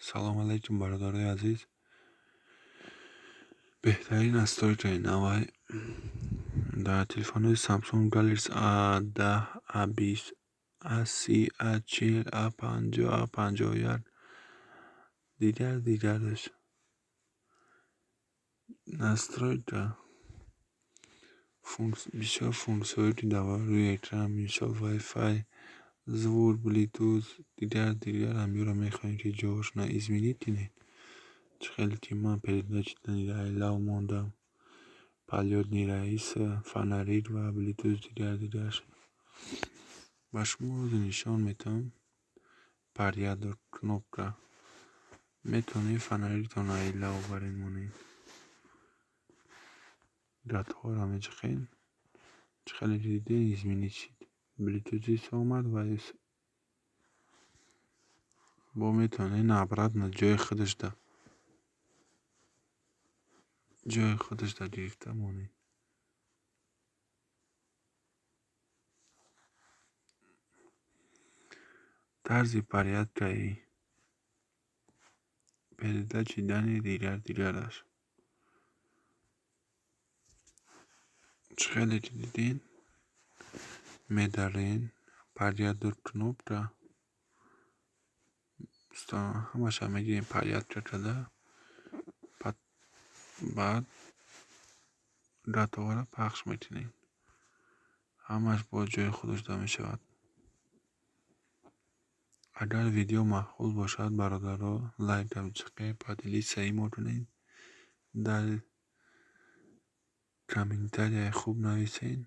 Салом алейкум, бародарои азиз. Беҳтарин настройкаи навай дар телефонҳои Samsung Galaxy A10, A20, A30, A40, A50, A51, дигар дигараш. Настройка бисёр функсияҳое, ки дар рӯи экран, мисол Wi-Fi, звук, Bluetooth, дигар дигар, ҳамёро мехоҳем, ки ҷоҳошона изменить кунед. Чӣ хеле ки ман передачи лав мондам, полётный раиса, фонарик ва Bluetooth, дигар дигараш. Ба шумо ҳозир нишон медиҳам. Порядок кнопка. Метавонед фонаритонро лав барен монед. Готовро мечиқед. Чӣ хеле ки дидед, изменить шид. Bluetooth омад ва бо метавонед обратно ҷои худашда гирифта монед. Тарзи порядкаи передачи данных, дигар дигараш. Чӣ хеле ки дидед, медарен порядок кнопка, ҳамаша мегирем, порядка карда, баъд готовро пахш мекунем. Ҳамаш боз ҷои худашда мешавад. Агар видео маъқул бошад, бародаро, лайка бичиқед, поделиться имо кунед, дар комментарияи хуб нависед.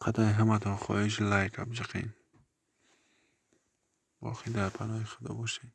Қадари ҳаматон хоҳиш, лайка бичиқед. Боқӣ дар паноҳи Худо бошед.